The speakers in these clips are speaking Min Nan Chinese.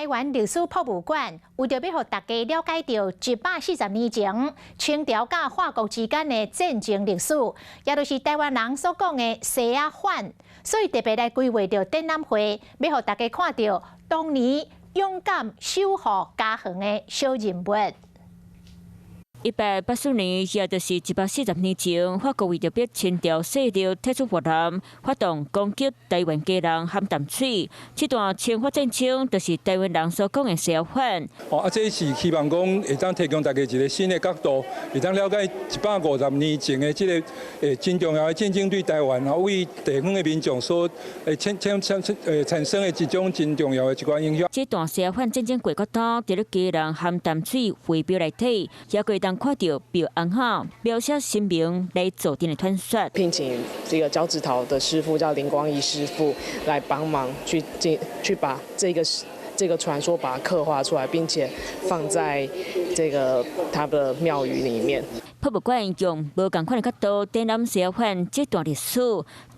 灣歷史博物館為著欲予大家了解著140年前清朝佮法國之間的戰爭歷史，也就是台灣人所講的西仔反，所以特別來規劃著展覽會，欲予大家看著當年勇敢守護家園的小人物。1884年，也就是140年前，法國為著逼清朝勢力退出越南，發動攻擊台灣基隆和淡水。這段清法戰爭就是台灣人所講的西仔反。哦，啊，這是希望講會當提供大家一個新的角度，會當了解150年前的這个真重要的戰爭對台灣啊，為地方的民眾所產生的一種真重要的一寡影響。這段西仔反戰爭過較多，佇咧基隆和淡水廢廟內底，也會當看著廟尪仔描寫神明來助陣的傳說。聘請這個交趾陶的師傅叫林光義師傅來幫忙去進去把這個傳說把它刻畫出來，並且放在這個他的廟宇裡面。博物館用無仝款的角度展覽西仔反這段歷史，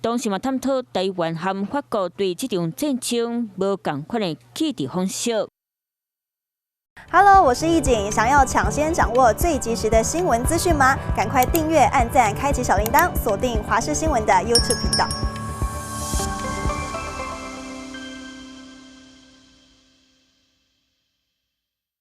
同時嘛探討台灣和法國對這場戰爭無仝款的記憶方式。 Hello，我是易景，想要搶先掌握最及時的新聞資訊嗎？趕快訂閱、按讚、開啟小鈴鐺，鎖定華視新聞的 YouTube 頻道。